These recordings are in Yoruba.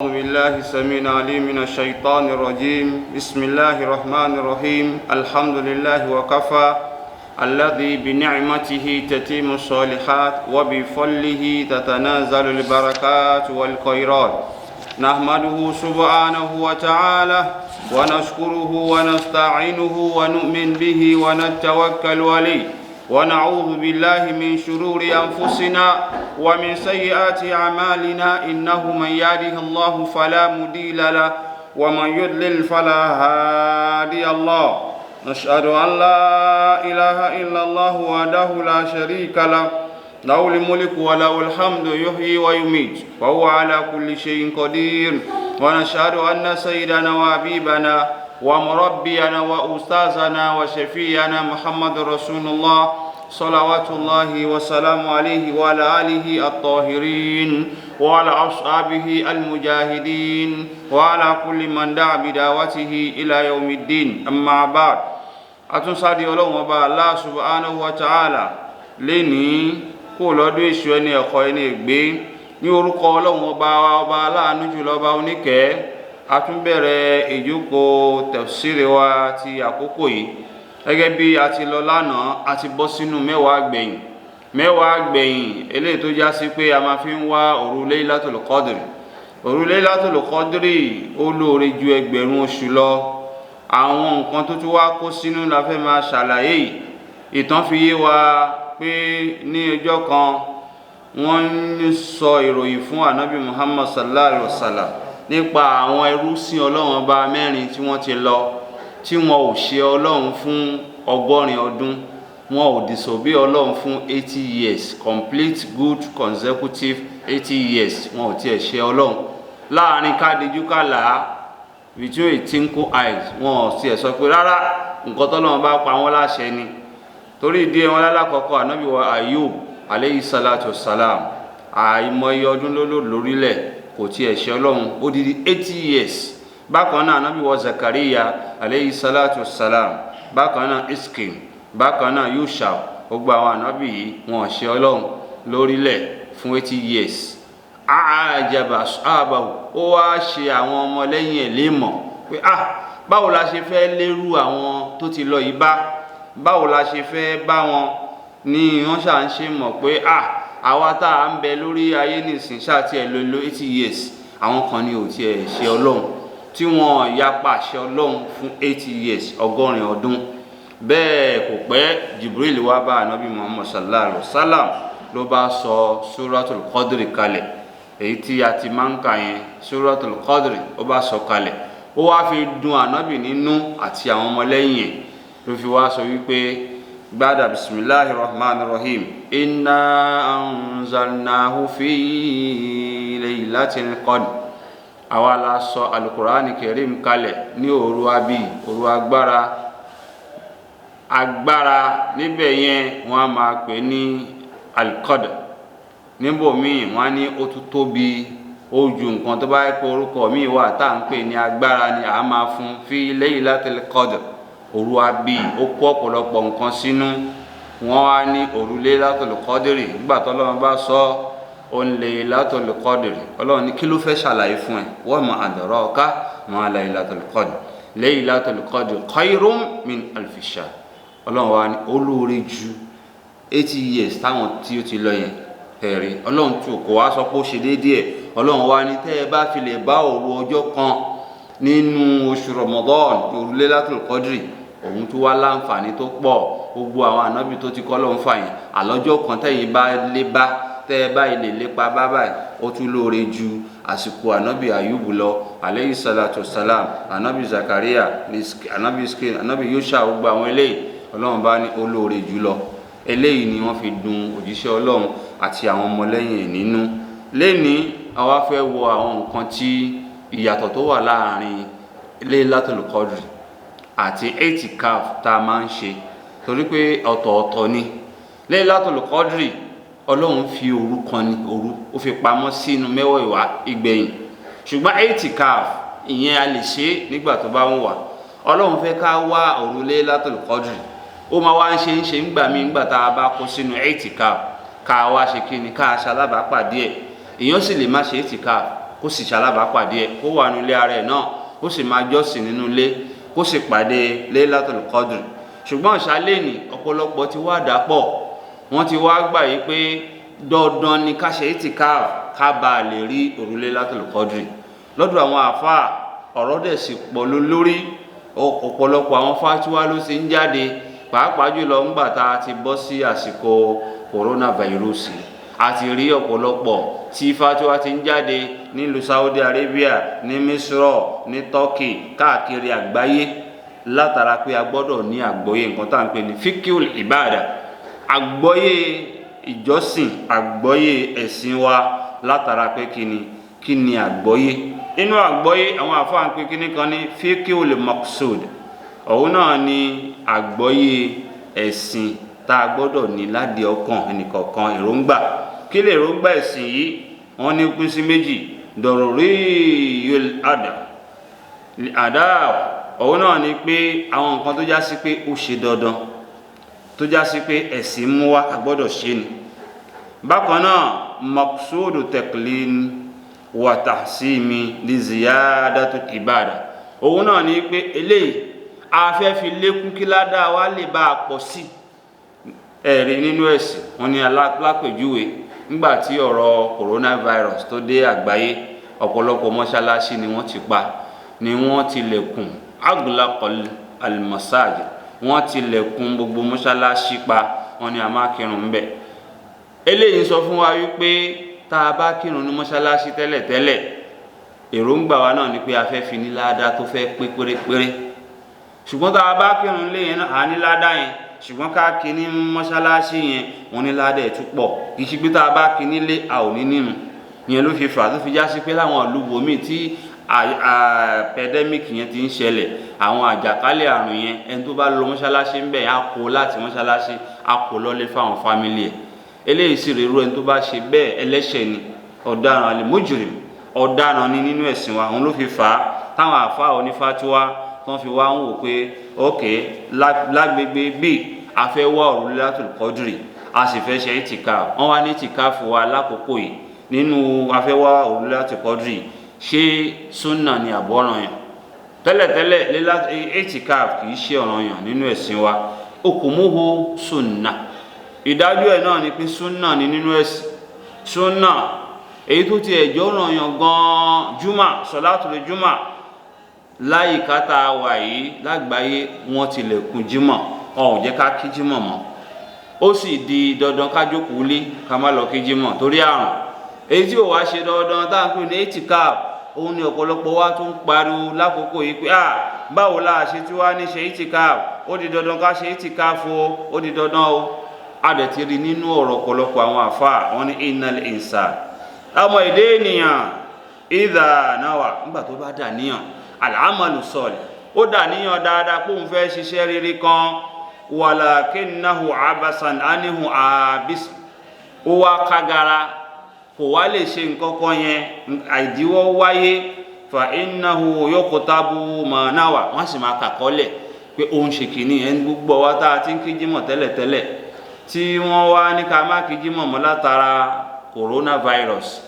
أعوذ بالله السميع العليم من الشيطان الرجيم. بسم الله الرحمن الرحيم. الحمد لله وكفى، الذي بنعمته تتم الصالحات وبفضله تتنازل البركات والخيرات. نحمده سبحانه وتعالى ونشكره ونستعينه ونؤمن به ونتوكل عليه، ونعوذ بالله من شرور أنفسنا ومن سيئات أعمالنا. إنه من يهده الله فلا مضل له ومن يضلل فلا هادي الله. نشهد أن لا إله إلا الله وحده لا شريك له، له الملك وله الحمد، يحيي ويميت وهو على كل شيء قدير. ونشهد أن سيدنا وحبيبنا ومربينا وأستاذنا وشفيعنا محمد رسول الله، صلوات الله وسلامه عليه وعلى آله الطاهرين وعلى أصحابه المجاهدين وعلى كل من دعا بدعوته إلى يوم الدين. أما بعد، àtúnsáde Ọlọ́run Ọba Allah subhanahu wa ta'ala lénìí kó lọ́dún èṣù ẹni ẹ̀kọ́ ẹni ègbé. Ní orúkọ Ọlọ́run Ọba wa, Ọba aláàánú jùlọ, Ọba oníkẹ́, a tún bẹ̀rẹ̀ ìjókòó tafsiri wa ti àkókò yìí. Gẹ́gẹ́ bí a ti lọ lánàá, a ti bọ́ sínú 10 gbẹ̀yìn. 10 gbẹ̀yìn eléyìí tó já sí pé a máa fi ń wá òru Laylatul Qadr. Òru Laylatul Qadr, ó lóore ju 1000 oṣù lọ. Àwọn nǹkan tó tún wá kó sínú la fẹ́ máa ṣàlàyé yìí. Ìtàn fi yé wa pé ní ọjọ́ kan, wọ́n ń sọ ìròyìn fún Anabi Muhammad sallallahu alaihi wa sallam nípa àwọn ẹrúsìn Ọlọ́run Ọba mẹ́rin tí wọ́n ti lọ, tí wọn ò ṣe Ọlọ́run fún 80 ọdún. Wọn ò disobey Ọlọ́run fún 80 years, complete good consecutive 80 years. Wọn ò tiẹ̀ ṣe Ọlọ́run láàrin kádìjú kàlà, between a twinkle eyes. Wọn ò tiẹ̀ sọ pé rárá, nǹkan tọ́lọ́run bá pa wọ́n láṣẹ ni. Torí ìdí wọn, lálákọ̀ọ́kọ́, Ànábì wa Ayub aleyhi salatu salam, àìmọye ọdún ló lò lórílẹ̀, kò tiẹ̀ ṣe Ọlọ́run odidi 80 years. Bákan náà, Ànábì wa Zakariya aleyhi salatu salam, bákan náà Iskin, bákan náà Yusha, gbogbo àwọn ànábì yìí, wọn ò ṣe Ọlọ́run lórílẹ̀ fún 80 years. Àjàbà àbàwò, ó wá ṣe àwọn ọmọlẹ́yìn ẹ̀ lémọ̀ pé, ah, báwo la ṣe fẹ́ lérú àwọn tó ti lọ yìí bá? Báwo la ṣe fẹ́ bá wọn ní? Wọ́n ṣà ń ṣe mọ̀ pé, ah, àwa tá à ń bẹ lórí ayé nìsín ṣáà tiẹ̀ lò 80 years, àwọn kan ní ò tiẹ̀ ṣe Ọlọ́run, tí wọ́n yapa àṣẹ Ọlọ́run fún 80 years, 80 ọdún. Bẹ́ẹ̀ kò pẹ́, Jibril wá bá Anabi Muhammad sallallahu alayhi wa sallam, ló bá sọ Suratul Qadri kalẹ̀, èyí tí a ti máa ń kà yẹn. Suratul Qadri, ó bá sọ kalẹ̀, ó wá fi dùn Anabi nínú àti àwọn ọmọlẹ́yìn ẹ̀, ló fi wá sọ wípé gbádà bisimilahi rahman rahim, inna anzalnahu fi laylatil qadr. Àwa la sọ Alukurani Kerim kalẹ̀ ní òru abi, òru agbára. Agbára níbẹ̀ yẹn, wọ́n á máa pè ní alikọ́dà. Níbòmíì, wọ́n á ní ó tún tóbi, ó ju nǹkan tó bá yẹ kó orúkọ míì wà tá à ń pè ní agbára ni à á máa fún. Fi laylatil qadr, òru abi, ó kó ọ̀pọ̀lọpọ̀ nǹkan sínú. Wọ́n á ní òru Laylatul Qadri. Nígbà tó Ọlọ́run bá sọ ó ń Laylatul Qadri, Ọlọ́run ní kí ló fẹ́ ṣàlàyé fún ẹ? Wa ma adraka ma Laylatul Qadr, Laylatul Qadri khayrun min alfi shahr. Ọlọ́run wa ní olóore ju 80 years táwọn tí ó ti lọ yẹn. Ẹ̀rí Ọlọ́run tí kò wá sọ pé ó ṣe déédéé ẹ̀. Ọlọ́run wa ní tẹ́ ẹ bá fi lè bá òru ọjọ́ kan nínú oṣù Ramadan, òru Laylatul Qadri, òun tó wá láǹfààní tó pọ̀. Gbogbo àwọn ànábì tó ti kọ́ lọ́n fà yẹn, àlọ́jọ́ kan tẹ̀yìn bá lé bá, tẹ́ ẹ báyìí lè lépa bá báyìí, ó tún lóore ju àsìkò ànábì Ayubu lọ aleyhi salatu salam, ànábì Zakaria, ànábì Iskin, ànábì Yosha, gbogbo àwọn eléyìí, Ọlọ́run bá ní olóore jù lọ. Eléyìí ni wọ́n fi dùn òjíṣẹ́ Ọlọ́run àti àwọn ọmọlẹ́yìn ẹ̀ nínú. Lẹ́ni àwa fẹ́ wo àwọn nǹkan tí ìyàtọ̀ tó wà láàrin Laylatul Qadr àti itikaf tá a máa ń ṣe, torí pé ọ̀tọ̀ọ̀tọ̀ ni. Laylatul Qadr, Ọlọ́run fi òru kan ní òru, ó fi pamọ́ sínú 10 ìwà ìgbẹ̀yìn. Ṣùgbọ́n itikaf ìyẹn, a lè ṣe nígbà tó bá ń wà. Ọlọ́run fẹ́ ká wá òru Laylatul Qadr, ó máa wá ń ṣe ńgbà míì. Ńgbà tá a bá kó sínú itikaf, ká wá ṣe kí ni? Ká ṣalábàápàdé ẹ̀. Èèyàn sì lè má ṣe itikaf. Kó sì ṣalábàápàdé ẹ̀, kó wà nílé ara ẹ̀ náà, kó sì máa jọ́sìn nínú ilé, kó sì pàdé Laylatul Qadr. Ṣùgbọ́n ìṣàlẹ̀ ní ọ̀pọ̀lọpọ̀ ti wá dàpọ̀, wọ́n ti wá gbà yí pé dandan ni ká ṣe itikaf ká bá lè rí òru Laylatul Qadr. Lọ́dọ̀ àwọn àfáà ọ̀rọ̀ dẹ̀ sì pọ̀ lórí, ọ̀pọ̀lọpọ̀ àwọn fatiwa ló ti ń jáde, pàápàá jùlọ ńgbà tá a ti bọ́ sí àsìkò coronavirus. A ti rí ọ̀pọ̀lọpọ̀ tí fatiwa ti ń jáde nílùú Saudi Arabia, ní Misro, ní Turkey, káàkiri àgbáyé, látara pé a gbọ́dọ̀ ní àgbọ́yé nǹkan tá à ń pè ní fikiul ibada, àgbọ́yé ìjọsìn, àgbọ́yé ẹ̀sìn wa, látara pé kíni àgbọ́yé. Inú àgbọ́yé àwọn àfáà ń pè kíní kan ní fikiul maqsud. Òun náà ni àgbọ́yé ẹ̀sìn tá a gbọ́dọ̀ ní ládìí ọkàn ẹnìkọ̀ọ̀kan, èròǹgbà. Kí lè èròǹgbà ẹ̀sìn yìí? Wọ́n ní pín sí méjì: daruriyul àdá. Òun náà ni pé àwọn nǹkan tó já sí pé ó ṣe dandan, tó já sí pé ẹ̀sìn mú wá, a gbọ́dọ̀ ṣe ni. Bákan náà, maqsudu taqlin wa tahsimi li ziyadatu ibada. Òun náà ni pé eléyìí a fẹ́ fi lékún kí ládàá wa lè bá a pọ̀ sí. Ẹ̀rí nínú ẹ̀sìn wọn ni alápèjúwe, nígbà tí ọ̀rọ̀ coronavirus tó dé àgbáyé, ọ̀pọ̀lọpọ̀ mọ́ṣáláṣí ni wọ́n ti pa, ni wọ́n ti lẹ̀kùn, aglaqal al-masajid, wọ́n ti lẹ̀kùn gbogbo mọ́ṣáláṣí pa, wọ́n ní a máa kírun ńbẹ̀. Eléyìí sọ fún wa wípé tá a bá kírun ní mọ́ṣáláṣí tẹ́lẹ̀tẹ́lẹ̀, èròǹgbà wa náà ni pé a fẹ́ fi ní ládàá tó fẹ́ pé pérépéré. Ṣùgbọ́n tá a bá kírun lé yẹn náà, à ní ládàá yẹn, ṣùgbọ́n ká kí ní mọ́ṣáláṣí yẹn, wọ́n ní ládàá ẹ̀ tún pọ̀. Kì í ṣe pé tá a bá kí nílé a ò ní nínú yẹn ló fi fà tó fi já sí pé láwọn ìlú bòmíì tí pandemic yẹn ti ń ṣẹlẹ̀, àwọn àjàkálẹ̀ àrùn yẹn, ẹni tó bá lọ mọ́ṣáláṣí ń bẹ̀ á kó láti mọ́ṣáláṣí, á kó lọ́lé fáwọn fámílì ẹ̀. Eléyìí sì rèé, irú ẹni tó bá ṣe bẹ́ẹ̀, ẹlẹ́ṣẹ̀ ni, ọ̀daràn al-mujrim, ọ̀daràn ni nínú ẹ̀sìn wa. Òun ló fi fà á táwọn àáfàá onífàtíwá tó fi wá ń wò pé ok, lágbègbè bíi a fẹ́ wá òru Laylatul Qadri, a sì fẹ́ ṣe ìtìkáf, wọ́n wá ní ìtìkáf wa lákòókò yìí nínú a fẹ́ wá òru Laylatul Qadri, ṣé súnà ni àbọ̀ràn yàn? Tẹ́lẹ̀tẹ́lẹ̀ ìtìkáf kì í ṣe ọ̀ranyàn nínú ẹ̀sìn wa. Okùnmóho súnà, ìdájọ́ ẹ̀ náà ni pé súnà ni nínú ẹ̀sìn. Súnà èyí tó ti ẹ̀jọ́ ọ̀ranyàn gan-an, júmà, sọ̀látùl júmà, láyìíká tá a wà yìí lágbàáyé, wọ́n tilẹ̀kùn jímọ̀, wọn ò jẹ́ ká kí jímọ̀ mọ́. Ó sì di dandan ká jókòó lé, ká má lọ kí jímọ̀ torí àrùn. Èyí tí ò wá ṣe dandan tá à ń pè ní itikaf, òun ni ọ̀pọ̀lọpọ̀ wa tó ń pariwo lákòókò yìí pé ah, báwo la ṣe tí wàá ní ṣe itikaf? Ó di dandan ká ṣe itikaf o, ó di dandan o. A dẹ̀ ti rí nínú ọ̀rọ̀ ọ̀pọ̀lọpọ̀ àwọn àfáà, wọn ní innal insan, ọmọ èdè ènìyàn, idha nawa, nígbà tó bá dà níyàn al-amalu salih, ó dà níyàn dáadáa pé òun fẹ́ ṣiṣẹ́ rere kan, walakinnahu abasan anihu abis, ó wá kágara, kò wá lè ṣe nǹkan kan yẹn, àìdíwọ́ wáyé, fa innahu yuqtabu ma nawa, wọ́n sì máa kàkọ́lẹ̀ pé ó ń ṣe kìíní. Ẹni gbogbo wa tá a ti ń kí jímọ̀ tẹ́lẹ̀tẹ́lẹ̀, tí wọ́n wá ní ká má kí jímọ̀ mọ́ látara coronavirus,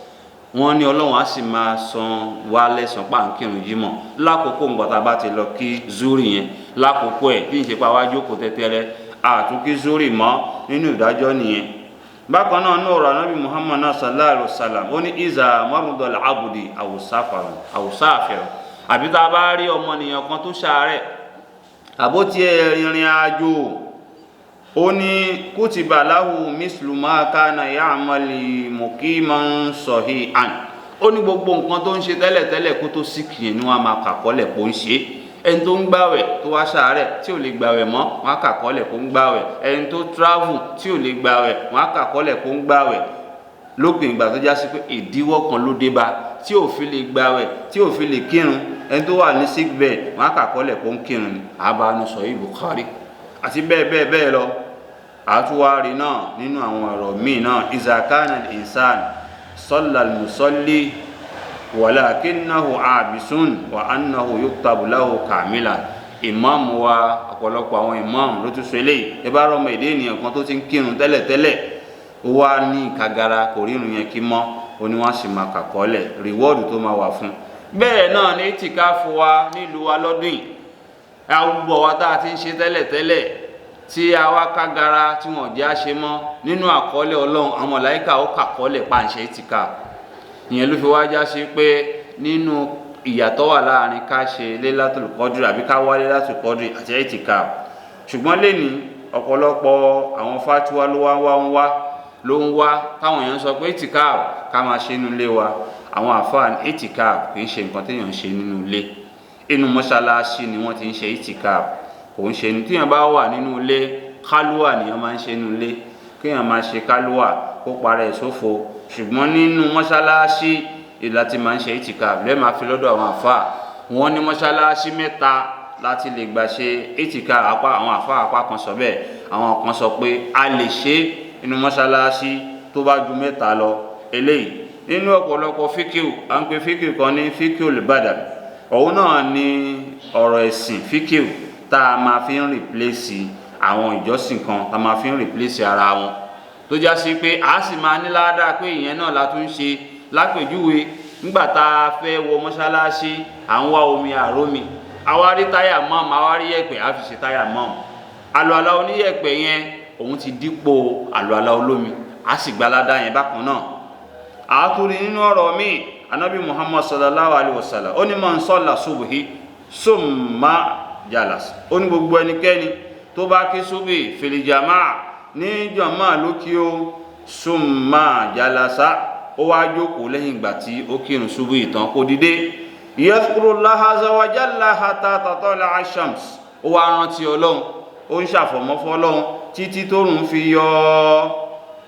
wọ́n ní Ọlọ́run á sì máa san wá lẹ́sàn pàǹkìrún jímọ̀ lákòókò ńgbọ̀tà bá ti lọ kí zuri yẹn lákòókò ẹ̀, tí ń ṣe pa wá jókòó tẹ́tẹ́rẹ́ àtúnkí zuri mọ́ nínú ìdájọ́ nìyẹn. Bákan náà ní ọ̀rọ̀ anábì Muhammad náà sallallahu alayhi wa sallam, ó ní iza marudal abudi awusafaru awusafir, àbí tá a bá rí ọmọnìyàn kan tó ṣàárẹ̀ àbó tiẹ̀ rìnrìn àjò, ó ní kutiba lahu mislu ma kana ya'mali muqiman sahihan. Ó ní gbogbo nǹkan tó ń ṣe tẹ́lẹ̀tẹ́lẹ̀ kó tó sì kìyẹn ni wọ́n á máa kàkọ́lẹ̀ pò ń ṣe. Ẹni tó ń gbàwẹ̀ tó wá ṣàárẹ̀ tí ò lè gbàwẹ̀ mọ́, wọ́n á kàkọ́lẹ̀ kó ń gbàwẹ̀. Ẹni tó travel tí ò lè gbàwẹ̀, wọ́n á kàkọ́lẹ̀ kó ń gbàwẹ̀, lópin ìgbà tó já sí pé ìdíwọ́ kan ló dé bá tí ò fi lè gbàwẹ̀, tí ò fi lè kírun. Ẹni tó wà ní sick bed, wọ́n á kàkọ́lẹ̀ kó ń kírun ni. Àbánu sọ yìí Bukhari àti bẹ́ẹ̀ bẹ́ẹ̀ bẹ́ẹ̀ lọ. Àtúwárí náà nínú àwọn ọ̀rọ̀ míì náà, iza kana al-insan salla al-musalli walakinnahu abisun wa annahu yuktabu lahu kamila. Ìmáàmù wa, ọ̀pọ̀lọpọ̀ àwọn ìmáàmù ló tún sọ eléyìí. Ẹ bá rọmọ èdè ènìyàn kan tó ti ń kírun tẹ́lẹ̀tẹ́lẹ̀, ó wá ní ìkagara, kò rírun yẹn kí mọ́. Ó ní wọ́n sì máa kàkọ́lẹ̀ rìwọ́ọ̀dù tó máa wà fún. Bẹ́ẹ̀ náà ní ìtìkáfù wa nílùú wa lọ́dún yìí, àwùjọ wa tá a ti ń ṣe tẹ́lẹ̀tẹ́lẹ̀ tí a wá kágara tí wọ́n jẹ́ àṣẹ mọ́ nínú àkọọ́lẹ̀ Ọlọ́run, àwọn màláíkà ó kàkọ́lẹ̀ páńṣẹ́ ìtìkáfù. Ìyẹn ló fi wá já sí pé nínú ìyàtọ̀ wà láàrin ká ṣe Lailatul Qadr àbí ká wá Lailatul Qadr àti ìtìkáfù. Ṣùgbọ́n lẹ́ni ọ̀pọ̀lọpọ̀ àwọn fatiwa ló wá wá ń wá ló ń wá táwọn èèyàn sọ pé ìtìkáfù ká máa ṣe nínú ilé wa. Àwọn àfáà ìtìkáfù kì í ṣe nǹkan téèyàn ń ṣe nínú ilé, inú mọ́ṣáláṣí ni wọ́n ti ń ṣe ìtìkáfù. Kò ń ṣe ní téèyàn bá wà nínú ilé, kálúwà nìyẹn máa ń ṣe nínú ilé, kéèyàn máa ṣe kálúwà kó para ẹ̀ sófo. Ṣùgbọ́n nínú mọ́ṣáláṣí ìlà tí máa ń ṣe ìtìkáfù lẹ́ẹ̀ máa fi lọ́dọ̀ àwọn àfáà. Wọ́n ní mọ́ṣáláṣí mẹ́ta láti lè gbà ṣe ìtìkáfù. Apá àwọn àfáà apá kan sọ bẹ́ẹ̀, àwọn kan sọ pé a lè ṣe inú mọ́ṣáláṣí tó bá ju mẹ́ta lọ. Eléyìí nínú ọ̀pọ̀lọpọ̀ fíkìú, à ń pe fíkìú kan ní fíkìú lìbàdàn, òun náà ní ọ̀rọ̀ ẹ̀sìn fíkìú tá a máa fi ń rìpléṣì àwọn ìjọsìn kan, tá a máa fi ń rìpléṣì ara wọn, tó já sí pé a sì máa ní ládàá pé ìyẹn náà la tún ṣe. Lápèjúwe, nígbà tá a fẹ́ wọ mọ́ṣáláṣí, à ń wá omi, àrómi, àwa rí táyà mọ́ọ̀mù, àwa rí yẹ̀pẹ̀, a fi ṣe táyà mọ́ọ̀mù. Àlùalá oníyẹ̀pẹ̀ yẹn òun ti dípò àlùalá olómi, a sì gba ládàá yẹn bákan náà. Àtúrí nínú ọ̀rọ̀ míì, anabi Muhammad sallallahu alayhi wa sallam ó ní man salla subuhi summa jalas, ó ní gbogbo ẹnikẹ́ni tó bá kí subuhi fil jamaa, ní jàmáà ló kí ó, summa jalasa, ó wá jókòó lẹ́yìn ìgbà tí ó kírun subuhi tán, kó dìde, yadhkurullaha azza wa jalla hatta tatla'a ash-shams, ó wá rántí Ọlọ́run, ó ń ṣàfọ̀mọ́ fọ́lọ́run títí tóòrùn fi yọ.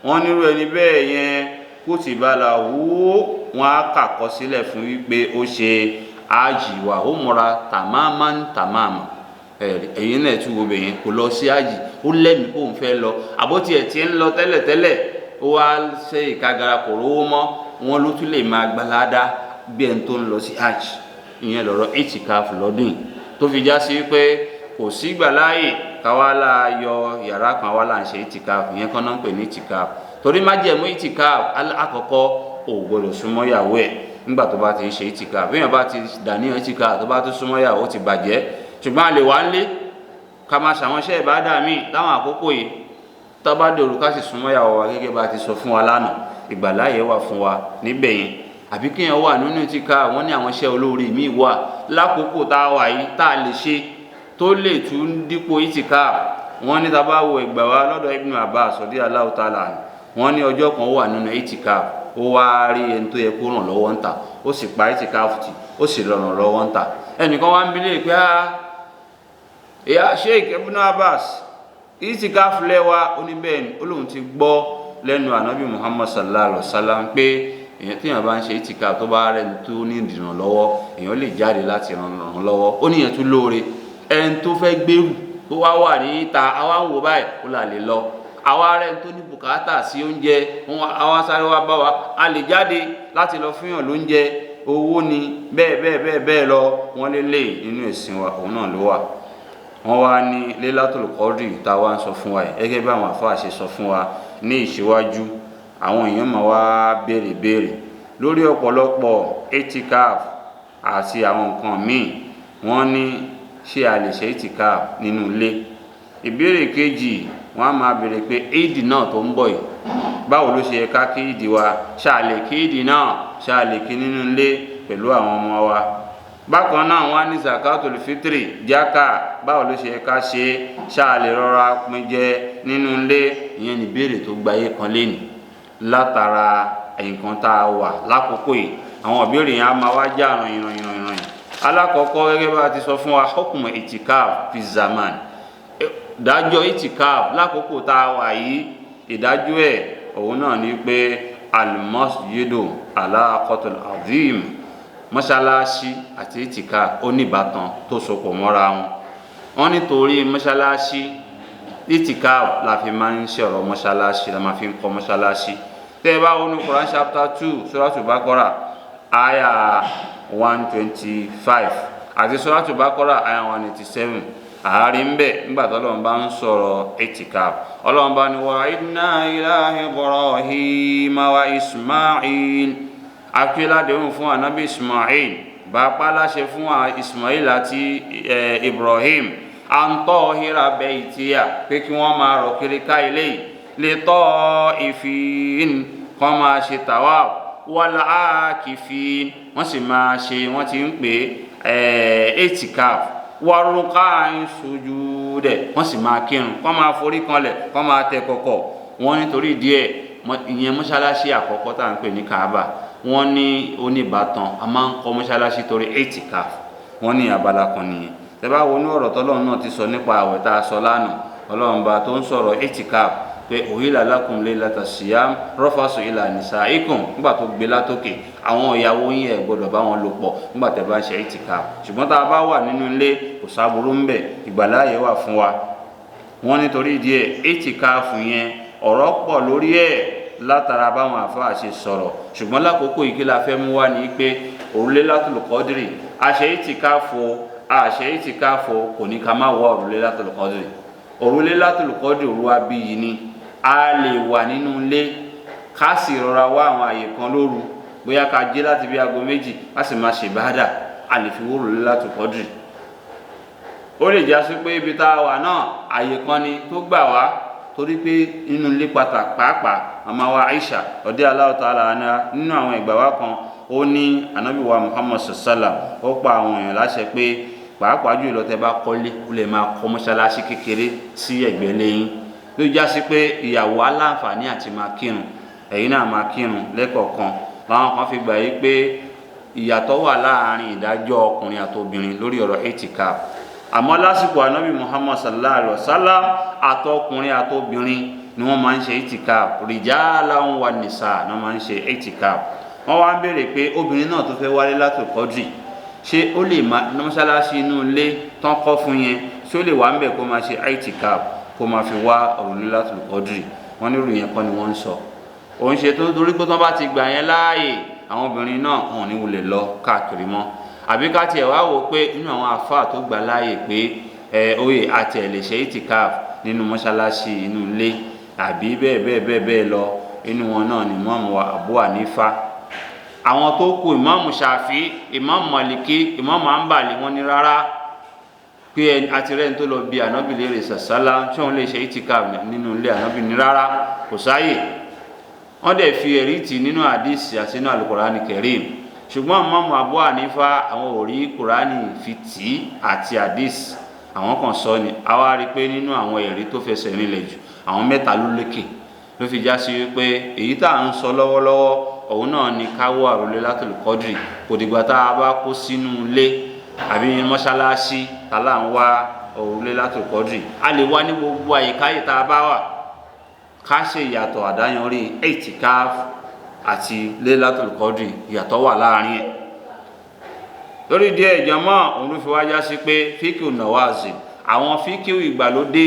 Wọ́n nírú ẹni bẹ́ẹ̀ yẹn kutiba lahu, wọn á kàkọ́ sílẹ̀ fún wípé ó ṣe ájì wà ó múra tàmáàmá tàmáàmá. Ẹ̀yin náà tún wo bẹ̀yẹn, kò lọ sí ájì, ó lẹ́mìí kó ń fẹ́ lọ, àbótí ẹ̀ ti ń lọ tẹ́lẹ̀tẹ́lẹ̀, ó wá ṣe ìkagara kò rówó mọ́, wọn ló tún lè máa gbalada bí ẹni tó ń lọ sí ájì. Ìyẹn lọ́rọ̀ ìtìkáfù lọ́dún yìí tó fi já sí pé kò sígbà láàyè káwá la yọ yàrá kan wá là ń ṣe ìtìkáfù. Ìyẹn kan náà ń pè ní ìtìkáfù, torí májẹ̀mú ìtìkáfù alákọ̀ọ́kọ́, ò gbọdọ̀ súnmọ́ ìyàwó ẹ̀ nígbà tó bá ti ń ṣe ìtìkáfù. Bí èèyàn bá ti dàníyàn ìtìkáfù tó bá tún súnmọ́ ìyàwó, ó ti bàjẹ́. Ṣùgbọ́n a lè wá ńlé ká máa ṣàwọn iṣẹ́ ìbádà míì láwọn àkókò yìí, tá bá dòru ká sì súnmọ́ ìyàwó wa gẹ́gẹ́ bá a ti sọ fún wa lánàá, ìgbàláyè wà fún wa níbẹ̀ yẹn. Àbí kéèyàn wà nínú ìtìkáfù, wọ́n ní àwọn iṣẹ́ olóore míì wà lákòókò tá a wà yìí tá a lè ṣe tó lè tún dípò ìtìkáfù. Wọ́n ní tá bá wo ìgbà wa lọ́dọ̀ Ibn Abbas radiyallahu ta'ala anhu, wọ́n ní ọjọ́ kan ó wà nínú ìtìkáfù, ó wá rí ẹni tó yẹ kó ràn lọ́wọ́ ń ta, ó sì pa ìtìkáfù tì, ó sì ràn lọ́wọ́ ń ta. Ẹnìkan wá ń bi léèrè pé, ìyá Sheikh Ibn Abbas, ìtìkáfù lẹ́wà? Ó ní bẹ́ẹ̀ ni. Ó lóun ti gbọ́ lẹ́nu ànábì Muhammad sallallahu alayhi wa sallam pé èèyàn tí èèyàn bá ń ṣe ìtìkáfù, tó bá rẹni tó ní ìrànlọ́wọ́, èèyàn lè jáde láti ràn lọ́wọ́. Ó níyẹn tún lóore, ẹni tó fẹ́ gbèrú tó wá wà ní ìta, àwa ń wò báyìí, ó là lè lọ. Àwa rẹ̀ tó ní bùkátà sí oúnjẹ, àwa sáré wá bá wa, a lè jáde láti lọ fún yàn lóúnjẹ, owó ni, bẹ́ẹ̀ bẹ́ẹ̀ bẹ́ẹ̀ bẹ́ẹ̀ lọ. Wọ́n lé lè nínú ẹ̀sìn wa, òun náà ló wà. Wọ́n wá ní Lailatul Qadr tá a wá ń sọ fún wa yìí, gẹ́gẹ́ bí àwọn àfáà ṣe sọ fún wa ní ìṣíwájú, àwọn èèyàn máa wá béèrè béèrè lórí ọ̀pọ̀lọpọ̀ itikaf àti àwọn nǹkan míì. Wọ́n ní ṣé a lè ṣe itikaf nínú ilé? Ìbéèrè kejì, wọ́n á máa béèrè pé ìdì náà tó ń bọ̀ yìí, báwo ló ṣe yẹ ká kí ìdì wa? Ṣá lè kí ìdì náà? Ṣá lè kí nínú ilé pẹ̀lú àwọn ọmọ wa? Bákan náà, wọ́n á ní zakatul fitri, jákà, báwo ló ṣe yẹ ká ṣe? Ṣá lè rọra pín jẹ nínú ilé? Ìyẹn ní ìbéèrè tó gbayé kan lénìí látara nǹkan tá a wà lákòókò yìí. Àwọn ìbéèrè yẹn á máa wá já ràn ìràn ìràn ìràn. Alákọ̀ọ́kọ́, gẹ́gẹ́ bá a ti sọ fún wa, hukmu itikaf fi zaman, ìdájọ́ itikaf lákòókò tá a wà yìí, ìdájọ́ ẹ̀ òun náà ni pé almasjidu alaqatul azim, mọ́ṣáláṣí àti itikaf ó ní ìbátan tó sopọ̀ mọ́ra wọn. Wọ́n nítorí mọ́ṣáláṣí, itikaf la fi máa ń ṣọ̀rọ̀ mọ́ṣáláṣí, la máa fi ń kọ́ mọ́ṣáláṣí. Tẹ́ ẹ bá wọnú Quran chapter 2, Suratul Baqara, aya 125, àti Suratul Baqara, aya 187. Àárín ń bẹ̀ nígbà tó Ọlọ́run bá ń sọ̀rọ̀ itikaf. Ọlọ́run bá ní wa inna ila Ibrahim wa Ismail, akíládéhùn fún anabi Ismail, bàbá láṣẹ fún Ismail àti Ibrahim, à ń tọ́ híra baytiya, pé kí wọ́n máa rọ̀ kiri ká ilé yìí, lè tọ́ ìfín kọ́ máa ṣe tawaf, wal akifin, wọ́n sì máa ṣe, wọ́n ti ń pè é itikaf, waruka sujudẹ, wọ́n sì máa kírun, kọ́ máa forí kanlẹ̀, kọ́ máa tẹ kọ̀kọ̀. Wọ́n nítorí díẹ̀ ìyẹn mọ́ṣáláṣí àkọ́kọ́ tá à ń pè ní Kaaba, wọ́n ní oníbàtàn a máa ń kọ́ mọ́ṣáláṣí torí itikaf. Wọ́n ní abala kan nìyẹn. Tẹ́ bá wo ní ọ̀rọ̀ tọ́lọ́run náà ti sọ nípa àwẹ̀ tá a sọ lánàá, Ọlọ́run bá tó ń sọ̀rọ̀ itikaf pé uhilla lakum laylata siyam rafasu ila nisaikum, nígbà tó gbé látòkè àwọn ìyàwó yín ẹ̀ gbọ́dọ̀ bá wọn lò pọ̀ nígbà tẹ́ bá ń ṣe itikaf. Ṣùgbọ́n tá a bá wà nínú ilé kò sáburú ń bẹ̀, ìgbàláyè wà fún wa. Wọ́n nítorí díẹ̀ itikaf yẹn ọ̀rọ̀ pọ̀ lórí ẹ̀ látara báwọn àfáà ṣe sọ̀rọ̀. Ṣùgbọ́n lákòókò yìí kí la fẹ́ mú wá ní pé òrùlé Lailatul Qadri, àṣẹ itikaf àṣẹ itikaf kò ní ká má wọ òrùlé Lailatul Qadri. Òrùlé Lailatul Qadri òru abiyì ni, a lè wà nínú ilé ká sì rọra wá àwọn àyè kan lóru, bóyá ká jí láti bí aago 2 ká sì máa ṣèbádà, a lè fi wó òrùlé Lailatul Qadri. Ó lè já sí pé ibi tá a wà náà àyè kan ni tó gbà wá, torí pé inú ilé pàápàá màmá wa Aisha radiyallahu ta'ala anha nínú àwọn ìgbà wa kan ó ní Ànábì wa Muhammad sallam ó pa àwọn èèyàn láṣẹ pé pàápàá jùlọ tẹ́ bá kọ́lé ó lè máa kọ́ mọ́ṣáláṣí kékeré sí ẹ̀gbẹ́ lẹ́yìn, ló já sí pé ìyàwó aláǹfààní àti máa kírun, ẹ̀yin náà máa kírun lẹ́kọ̀ọ̀kan. Làwọn kan fi gbà yí pé ìyàtọ̀ wà láàrin ìdájọ́ ọkùnrin àti obìnrin lórí ọ̀rọ̀ itikaf. Àmọ́ lásìkò Ànábì Muhammad sallallahu alaihi wasallam àtọkùnrin àtobìnrin ni wọ́n máa ń ṣe itikaf, rijalan wa nisa ni wọ́n máa ń ṣe itikaf. Wọ́n wá ń béèrè pé obìnrin náà tó fẹ́ wálé Lailatul Qadri, ṣé ó lè máa mọ́ṣáláṣí inú ilé tán kọ́ fún yẹn, ṣé ó lè wà ń bẹ̀ kó máa ṣe itikaf kó máa fi wá òrùlé Lailatul Qadri? Wọ́n ní ìròyìn kan ni wọ́n ń sọ. Òun ṣe tó torí pé tán bá ti gbà yẹn láàyè, àwọn obìnrin náà wọn ò ní wulẹ̀ lọ káàkiri mọ́. Àbí ká tiẹ̀ wá wò pé inú àwọn àfáà tó gbà láàyè pé oyè àti ẹ̀ lè ṣe itikaf nínú mọ́ṣáláṣí inú ilé àbí bẹ́ẹ̀ bẹ́ẹ̀ bẹ́ẹ̀ bẹ́ẹ̀ lọ, inú wọn náà ni Imam wa Abu Hanifa, àwọn tó kù Imam Shafi, Imam Maliki, Imam Hanbali, wọ́n ní rárá pé àti rẹ́ni tó lọ bí Ànábì léèrè sàsálà tí òun lè ṣe itikaf nínú ilé, Ànábì ní rárá kò sáyè. Wọ́n dẹ̀ fi ẹ̀rí tì nínú àdìsí àti nínú Al-Qur'ani Karim. Ṣùgbọ́n Imam Abu Hanifa àwọn ò rí Kùránì fi tì í àti àdìsí, àwọn kan sọ ni. Àwa rí i pé nínú àwọn ẹ̀rí tó fẹsẹ̀ rinlẹ̀ jù, àwọn mẹ́ta ló lékè, ló fi já sí wípé èyí tá à ń sọ lọ́wọ́lọ́wọ́ òun náà ni káwọ́ àròlé Lailatul Qadri. Kò dìgbà tá a bá kó sínú ilé àbí mọ́ṣáláṣí tá là ń wá òrùlé Lailatul Qadri, a lè wá ní gbogbo àyíká yìí tá a bá wà. Ká ṣe ìyàtọ̀ àdáyanrí itikaf àti Lailatul Qadri, ìyàtọ̀ wà láàrin ẹ̀. Lórí díẹ̀ ìjọmọ́ òun ló fi wá já sí pé fíkìú nàwáàzì, àwọn fíkìú ìgbàlódé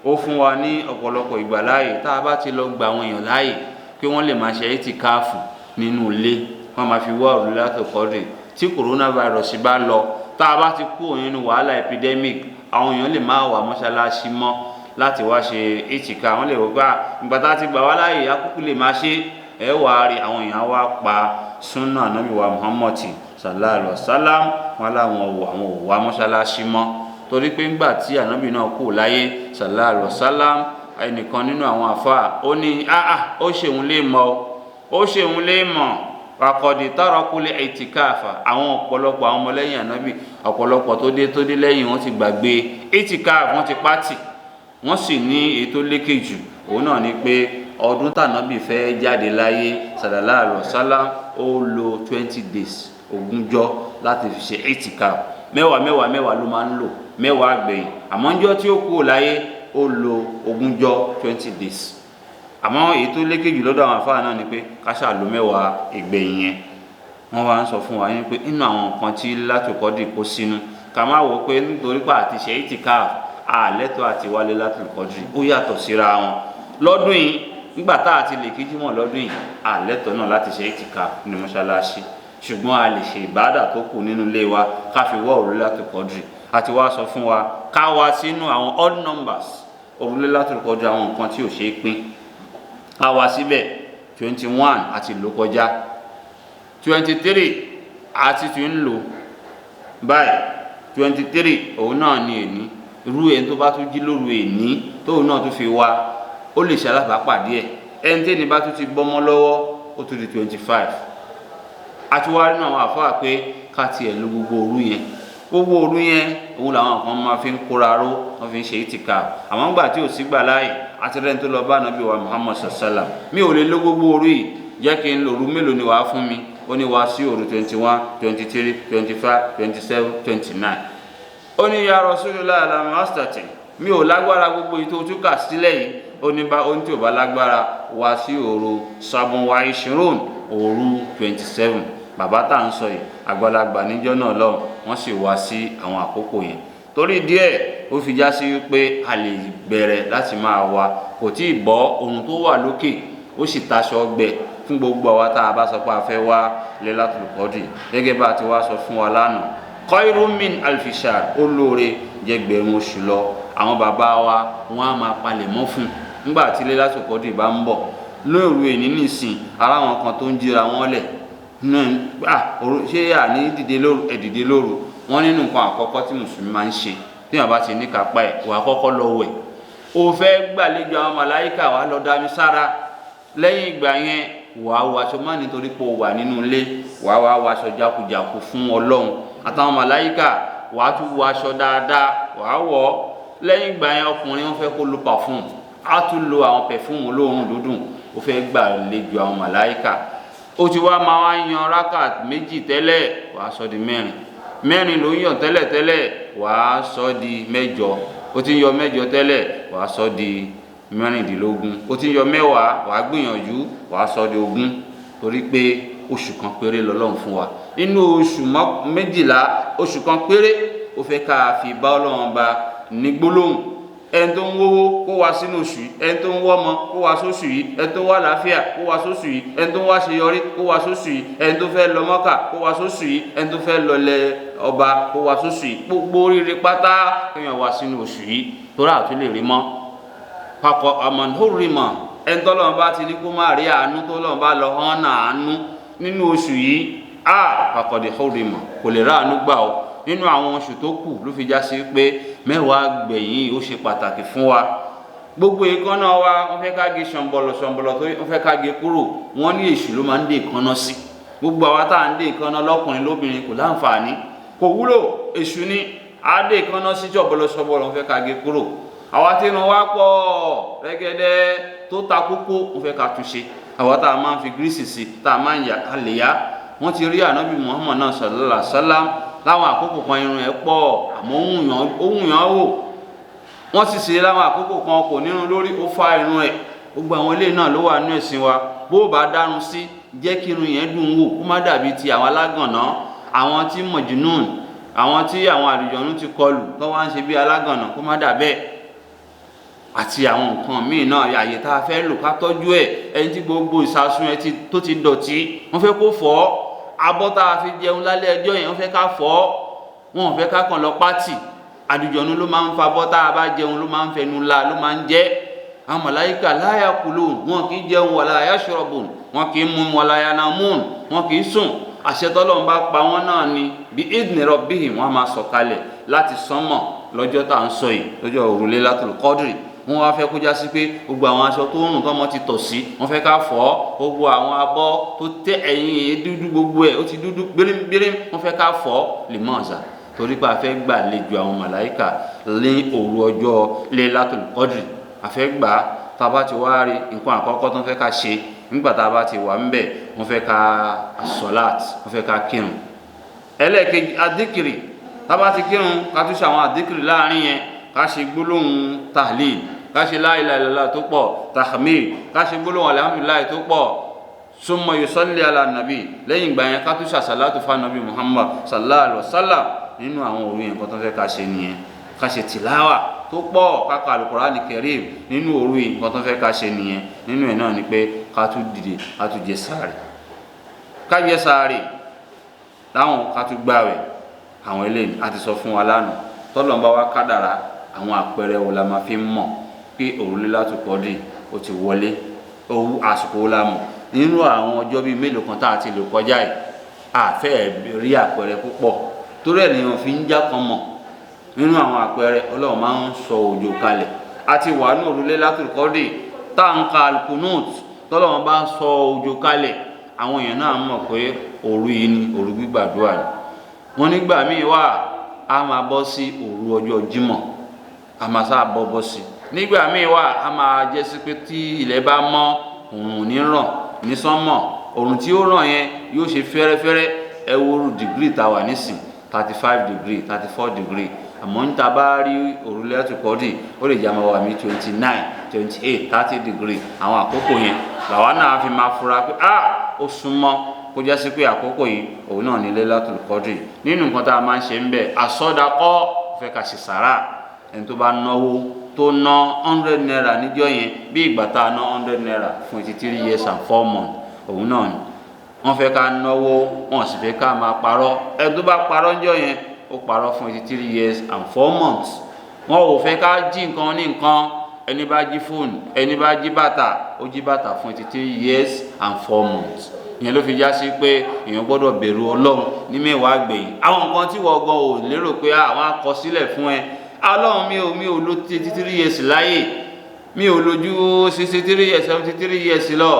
ó fún wa ní ọ̀pọ̀lọpọ̀ ìgbàláyè tá a bá ti lọ gba àwọn èèyàn láàyè pé wọ́n lè máa ṣe ìtìkáàfù nínú ilé, wọ́n máa fi wá òrùlé Lailatul Qadri. Tí coronavirus bá lọ, tá a bá ti kú nínú wàhálà epidemic, àwọn èèyàn lè má wà mọ́ṣáláṣí mọ́ láti wá ṣe ìtìká. Wọ́n lè wò pé ìgbà tá a ti gbà wá láàyè akúkú lè máa ṣe. Ẹ wà á rí àwọn èèyàn wá pa súnà Ànábì wa Muhammad sallallahu alaihi wasallam, wọn láwọn ò àwọn ò wá mọ́ṣáláṣí mọ́, torí pé ńgbà tí Ànábì náà kú láyé sallallahu alaihi wasallam, ẹnìkan nínú àwọn àfáà ó ní áà ó ṣeun lè mọ̀, ó ṣeun lè mọ̀ wakọ̀dì tarakul ìtìkáàfà. Àwọn ọ̀pọ̀lọpọ̀ àwọn ọmọlẹ́yìn Ànábì, ọ̀pọ̀lọpọ̀ tó dé lẹ́yìn wọn ti gbàgbé ìtìkáàfù, wọ́n ti pátì. Wọ́n sì ní èyí tó lékè jù òun náà ni pé ọdún tànábì fẹ́ jáde láyé sallallahu alaihi wasallam, ó lo 20 days, ogúnjọ́ láti fi ṣe ìtìkáàfù. Mẹ́wàá mẹ́wàá mẹ́wàá ló máa ń lò, mẹ́wàá àgbẹ̀yìn. Àmọ́ ńjọ́ tí ó kúrò láyé ó lo ogúnjọ́, 20 days. Àmọ́ èyí tó lékè jù lọ́dọ̀ àwọn àfáà náà ni pé ká ṣáà lo mẹ́wàá ìgbẹ̀yìn yẹn. Wọ́n wá ń sọ fún wa yín pé nínú àwọn nǹkan tí Lailatul Qadri kó sínú, ká má wò pé nítorí pé àti ṣe itikaf àlẹ́tọ̀ àti wálé Lailatul Qadri, ó yàtọ̀ síra wọn. Lọ́dún yìí, nígbà tá a ti lè kí jímọ̀ lọ́dún yìí, àlẹ́tọ̀ náà láti ṣe itikaf ní mọ́ṣáláṣí. Ṣùgbọ́n a lè ṣe ìbádà tó kù nínú ilé wa ká fi wá òru Lailatul Qadri. Àti wá sọ fún wa ká wá sínú àwọn odd numbers òru Lailatul Qadri, àwọn nǹkan tí ò ṣe é pín, ká wá síbẹ̀. 21 àti lò kọjá, 23 àti tún ń lò báyìí. 23 òun náà ni èní. Irú ẹni tó bá tún jí lóru èní tóun náà tún fi wá, ó lè ṣe alábàápàdé ẹ. Ẹni tí èní bá tún ti bọ́mọ́ lọ́wọ́, ó tún di 25. Àti wá nínú àwọn àfáà pé ká tiẹ̀ lo gbogbo òru yẹn. Gbogbo òru yẹn, òun làwọn kan máa fi ń kóra ró, wọ́n fi ń ṣe ìtìkà. Àmọ́ ńgbà tí ò sí gbà láàyè, àti rẹ́ni tó lọ bá Ànábì wa Muhammad sallam, mi ò lè lo gbogbo òru yìí, jẹ́ kí n lo òru mélòó ni wàá fún mi? Ó ní wá sí òru 21, 23, 25, 27, 29. Ó ní ya Rasulullah, lam astati, mi ò lágbára gbogbo èyí tó tún kà sílẹ̀ yìí. Ó ní bá ó ní tí ò bá lágbára, wá sí òru sabun wa ishirun, òru 27. Bàbá tá à ń sọ yìí, àgbàlagbà níjọ́ náà lọ́hùn, wọ́n sì wá sí àwọn àkókò yẹn. Torí díẹ̀ ó fi já sí wípé a lè bẹ̀rẹ̀ láti máa wá. Kò tí ì bọ́ ohun tó wà lókè, ó sì taṣọ gbẹ fún gbogbo àwa tá a bá sọ pé a fẹ́ wá Lailatul Qadri. Gẹ́gẹ́ bá a ti wá sọ fún wa lánàá, khairun min alfi shahr, ó lóore jẹgbẹ̀rún oṣù lọ. Àwọn bàbá wa, wọn á máa palẹ̀ mọ́ fún nígbà tí Lailatul Qadri bá ń bọ̀ lóòrù èní nìsín. Ara àwọn kan tó ń jíra wọn lẹ̀ náà, ṣé àní dìde lóru? Ẹ̀ dìde lóru. Wọn nínú nǹkan àkọ́kọ́ tí mùsùlùmí máa ń ṣe tí wọn bá ti ní kápá ẹ̀, wà á kọ́kọ́ lọ wẹ̀. O fẹ́ gbàlejò àwọn màláìkà, wà á lọ dami sára. Lẹ́yìn ìgbà yẹn, wà á wọ aṣọ má nítorí pé o wà nínú ilé, wà á wá wọ aṣọ jákujàku fún Ọlọ́run àtàwọn màláìkà, wà á tún wọ aṣọ dáadáa, wà á wọ̀ ọ́. Lẹ́yìn ìgbà yẹn, ọkùnrin, wọn fẹ́ kó lo perfume, á tún lo àwọn perfume olóòórùn dúdùn. Ó fẹ́ gbàlejò àwọn màláìkà. Ó ti wá máa wá yan rákà 2 tẹ́lẹ̀, wàá sọ di 4. 4 ló ń yàn tẹ́lẹ̀ tẹ́lẹ̀, wàá sọ di 8. Ó ti ń yọ 8 tẹ́lẹ̀, wàá sọ di 16. Ó ti ń yọ 10, wàá gbìyànjú, wàá sọ di 20, torí pé oṣù kan péré lọ́lọ́run fún wa nínú oṣù 12. Oṣù kan péré, ó fẹ́ ká fi bá Ọlọ́run ba ní gbólóhùn. Ẹni tó ń wówó, kó wá sínú oṣù yìí. Ẹni tó ń wọ́mọ, kó wá sóṣù yìí. Ẹni tó ń wá àlàáfíà, kó wá sóṣù yìí. Ẹni tó ń wá ṣeyọrí, kó wá sóṣù yìí. Ẹni tó fẹ́ lọ Mọ́kà, kó wá sóṣù yìí. Ẹni tó fẹ́ lọlẹ̀ ọba, kó wá sóṣù yìí. Gbogbo oríire pátá, kéèyàn wá sínú oṣù yìí, torí àtún lè rí mọ́ papọ̀. Àmọ̀nhórìmọ̀, ẹni tọ́lọ́run bá ti ní kó má rí àánú, tọ́lọ́run bá lọ hán àánú nínú oṣù yìí, a pàkọ̀dé hórímọ̀, kò lè ráàánú gbà ó nínú àwọn oṣù tó kù. Ló fi já sí pé 10 gbẹ̀yìn ó ṣe pàtàkì fún wa. Gbogbo èékánná wa, wọ́n fẹ́ ká gé ṣọ̀nbọ̀lọ̀ ṣọ̀nbọ̀lọ̀ tó, wọ́n fẹ́ ká gé kúrò. Wọ́n ní èṣù ló máa ń dé èékánná sí. Gbogbo àwa tá à ń dé èékánná, lọ́kùnrin lóbìnrin, kò láǹfààní, kò wúlò, èṣù ni á dé èékánná sí. Ṣọ̀bọ̀lọ̀ ṣọ̀bọ̀lọ̀, wọ́n fẹ́ ká gé kúrò. Àwa tí irun wa pọ̀ rẹ́gẹ́dẹ́ tó ta kókó, wọ́n fẹ́ ká túnṣe. Àwa tá a máa ń fi gírísì sí, tá a máa ń yà ká lè yá. Wọ́n ti rí Ànábì Muhammad náà sallallahu alaihi wasallam láwọn àkókò kan, irun ẹ̀ pọ̀, àmọ́ ó wùn yàn wò. Wọ́n sì ṣe láwọn àkókò kan, kò nírun lórí, ó fa irun ẹ̀. Gbogbo àwọn ilé náà ló wà nínú ẹ̀sìn wa. Bó o bá dárun sí, jẹ́ kí irun yẹn dùn wò, kó má dàbí ti àwọn alágànná, àwọn tí mọ̀júnún, àwọn tí àwọn àlùjọ̀nú ti kọlù tó wá ń ṣe bí alágànná, kó má dà bẹ́ẹ̀. Àti àwọn nǹkan míì náà, àyè tá a fẹ́ lò, ká tọ́jú ẹ̀. Ẹni tí gbogbo ìsasùn ẹ tó ti dọ̀tí, wọ́n fẹ́ kó fọ̀ ọ́. Abọ́ tá a fi jẹun lálẹ́ ẹjọ́ yẹn, wọ́n fẹ́ ká fọ̀ ọ́. Wọn ò fẹ́ ká kàn lọ pátì. Àlùjọ̀nú ló máa ń fa bọ́ tá a bá jẹun, ló máa ń fẹnu la, ló máa ń jẹ́. Àwọn màláíkà la yakulun, wọn kì í jẹun, wala yashrabun, wọn kì í mu, wala yanamun, wọn kì í sùn. Àṣẹ tọ́lọ́run bá pa wọ́n náà ni, bi idni rabbihim, wọ́n máa sọ̀kalẹ̀ láti sánmọ̀ lọ́jọ́ tá à ń sọ yìí, lọ́jọ́ òru Lailatul Qadri. Wọ́n wá fẹ́ kó já sí pé gbogbo àwọn aṣọ tó rùn tọ́mọ ti tọ̀ sí, wọ́n fẹ́ ká fọ̀ ọ́. Gbogbo àwọn abọ́ tó tẹ ẹ̀yìn dúdú, gbogbo ẹ̀ ó ti dúdú gbérígbérí, wọ́n fẹ́ ká fọ̀ ọ́. Lè mọ̀ ọ̀sà torí pé a fẹ́ gbàlejò àwọn màláìkà ní òru ọjọ́ Lailatul Qadri. A fẹ́ gbà á. Tá a bá ti wá rí nǹkan àkọ́kọ́ tó ń fẹ́ ká ṣe nígbà tá a bá ti wà ń bẹ̀, wọ́n fẹ́ ká sọ̀láàt, wọ́n fẹ́ ká kírun. Ẹlẹ́ẹ̀kejì, adíkìrì. Tá a bá ti kírun, ká tún ṣe àwọn adíkìrì láàrin yẹn, ká ṣe gbólóhùn tahlil, ká ṣe la ilaha illallah tó pọ̀, tahmid, ká ṣe gbólóhùn alhamdulillahi tó pọ̀, summa yusalli ala nabi. Lẹ́yìn ìgbà yẹn, ká tún ṣe àsàlátù fún Nabi Muhammad sallallahu alaihi wasallam. Nínú àwọn òru yẹn, nǹkan tó fẹ́ ká ṣe nìyẹn. Ká ṣe tìláwà tó pọ̀, ká ka Al-Qur'ani Karim nínú òru yìí, nǹkan tó fẹ́ ká ṣe nìyẹn. Nínú ẹ̀ náà ni pé ká tún dìde, ká tún jẹ sààrì, ká jẹ sààrì. Láwọn ká tún gbààwẹ̀ àwọn eléyìí a ti sọ fún wa lánàá. Tọ́lọ̀ ń bá wa kádàrá, àwọn àpẹẹrẹ wo la máa fi ń mọ̀ pé òru Lailatul Qadr ó ti wọlé? Owó àsìkò wo la mọ̀ nínú àwọn ọjọ́ bíi mélòó kan tá a ti lò kọjá yìí? Àfẹ́ rí àpẹẹrẹ púpọ̀, torí ẹ̀ lèèyàn fi ń já kan mọ̀. Nínú àwọn àpẹẹrẹ, Ọlọ́run máa ń sọ òjò kalẹ̀. A ti wà ní òru Lailatul Qadr tá à ń ka al-Qunut, tọ́lọ́run bá ń sọ òjò kalẹ̀, àwọn èèyàn náà mọ̀ pé òru yìí ni òru gbígbàdúrà ni. Wọ́n nígbà míì wà, á máa bọ́ sí òru ọjọ́ Jímọ̀, a máa sáà bọ́ sí. Nígbà míì wà, á máa jẹ́ sí pé tí ilẹ̀ bá mọ́, òòrùn ní ràn ní sánmọ̀, òòrùn tí ó ràn yẹn yóò ṣe fẹ́rẹ́fẹ́rẹ́. Ẹ wo irú degree tá a wà nísìn, 35 degree, 34 degree, àmọ́ níta bá rí òru Lailatul Qadr, ó lè jẹ́ àmọ́ wà ní 29, 28, 30 degree. Àwọn àkókò yẹn làwa náà fi máa fura pé ah, ó súnmọ́ kó jẹ́ sí pé àkókò yìí òun náà ní Lailatul Qadr. Nínú nǹkan tá a máa ń ṣe ń bẹ̀, àsọdakọ́ fẹ́ ká ṣe sàrà. Ẹni tó bá náwó, tó ná 100 naira níjọ́ yẹn, bí ìgbà tá a ná 100 naira fún 83 years and 4 months òun náà ni. Wọ́n fẹ́ ká náwó, wọ́n sì fẹ́ ká máa parọ́. Ẹni tó bá parọ́ níjọ́ yẹn, ó parọ́ fún 83 years and 4 months. Wọn ò fẹ́ ká jí nǹkan ní nǹkan. Ẹni bá jí fóònù, ẹni bá jí bàtà, ó jí bàtà fún 83 years and 4 months. Ìyẹn ló fi já sí pé èèyàn gbọ́dọ̀ bẹ̀rù Ọlọ́run ní mẹ́wàá gbẹ̀yìn. Àwọn nǹkan tí wọ́n gan ò lérò pé àwọn akọsílẹ̀ fún ẹ, Ọlọ́run, mi ò lo 83 years láyè, mi ò lójú 63 years, 73 years lọ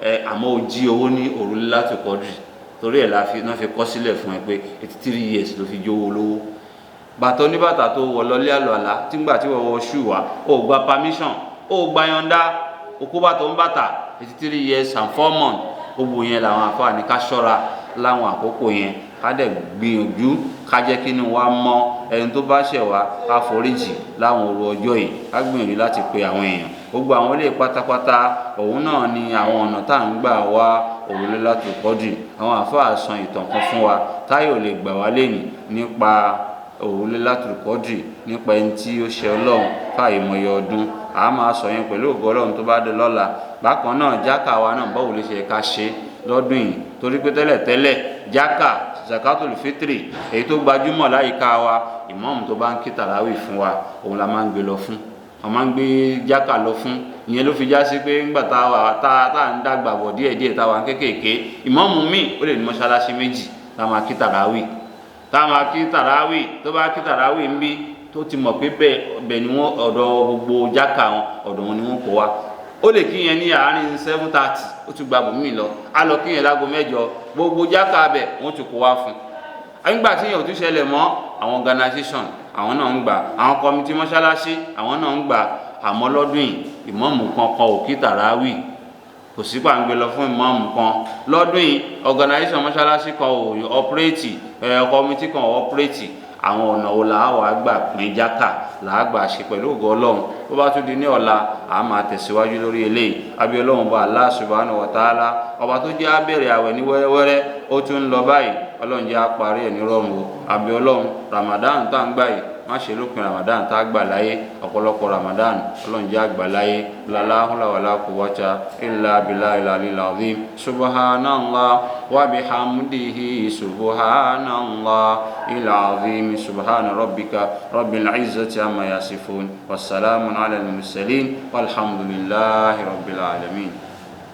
ẹ, àmọ́ ó jí owó ní òru Lailatul Qadr, torí ẹ̀ la fi náà fi kọ́ sílẹ̀ fún ẹ pé 83 years ló fi jówó lówó. Bàtà oníbàtà tó wọ lọlé àlọ́ àlá tígbà tí wọ́n wọ ṣù wá, ó gba permission, ó gba yọ̀ǹda, òkú bàtà ń bàtà, 83 years and 4 months. Gbogbo yẹn làwọn àfáà ní ká ṣọ́ra láwọn àkókò yẹn, ká dẹ̀ gbìyànjú ká jẹ́ kí inú wa mọ́. Ẹni tó bá ṣẹ̀ wá, ká foríjì láwọn òru ọjọ́ yìí, ká gbìyànjú láti pe àwọn èèyàn. Gbogbo àwọn ilé pátápátá, òun náà ni àwọn ọ̀nà tá à ń gbà wá òru Lailatul Qadr. Àwọn àfáà sọ ìtàn kan fún wa táyọ̀ lè gbà wá lẹ́yìn nípa òru Lailatul Qadr, nípa ẹni tí ó ṣe Ọlọ́run fáìmọye ọdún. A máa sọ yẹn pẹ̀lú ògo Ọlọ́run tó bá dé lọ́la. Bákan náà, jákà wa náà, báwo ló ṣe ká ṣe lọ́dún yìí? Torí pé tẹ́lẹ̀tẹ́lẹ̀, jákà zakatul fitri èyí tó gbajúmọ̀ láyìíká wa, ìmáàmù tó bá ń kí tàràwì fún wa, òun la máa ń gbé lọ fún, a máa ń gbé jákà lọ fún. Ìyẹn ló fi já sí pé ńgbà tá a wà tá a ń dàgbà bọ̀ díẹ̀díẹ̀, tá a wà ń kékèké, ìmáàmù míì ó lè ní mọ́ṣáláṣí méjì tá a máa kí tàràwì, tá a máa kí tàràwì. Tó bá kí tàràwì ń bí, tó ti mọ̀ pé bẹ́ẹ̀ bẹ́ẹ̀ ni wọ́n ọ̀dọ̀ gbogbo jákà wọn, ọ̀dọ̀ wọn ni wọ́n kó wa, ó lè kí yẹn ní àárín 7:30, ó tún gba bòmíì lọ, á lọ kí yẹn láago 8, gbogbo jákà bẹ̀ wọ́n ti kó wá fún un. Nígbà tí yẹn ò tún ṣẹlẹ̀ mọ́, àwọn organisation àwọn náà ń gbà, àwọn committee mọ́ṣáláṣí àwọn náà ń gbà. Àmọ́ lọ́dún yìí, ìmáàmù kan kan ò kí tàràwì, kò sí pàǹgbé lọ fún ìmáàmù kan lọ́dún yìí. Organisation mọ́ṣáláṣí kan ò operate, committee kan ò operate. Àwọn ọ̀nà wo làá wàá gbà pín jákà làá gbà ṣe? Pẹ̀lú ògo Ọlọ́run, tó bá tún di ní ọ̀la, a máa tẹ̀síwájú lórí eléyìí. Àbí Ọlọ́run bá Allah subhanahu wa ta'ala, ọba tó jẹ́ á bẹ̀rẹ̀ àwẹ̀ ní wẹ́rẹ́wẹ́rẹ́, ó tún ń lọ báyìí, Ọlọ́run jẹ́ á parí ẹ̀ ní rọrùn o. Àbí Ọlọ́run, Ramadan tá à ń gbà yìí, má ṣe lópin Ramadan tá a gbà láyé. Ọ̀pọ̀lọpọ̀ Ramadan, Ọlọ́run jẹ́ á gbà láyé. La hawla wala quwwata illa billahi al-aliyyil azim. Subhanallah wa bihamdihi, subhanallah il azim. Subhana rabbika rabbil izzati amma yasifun, wassalamun ala al-mursalin, walhamdulillahi rabbil alamin.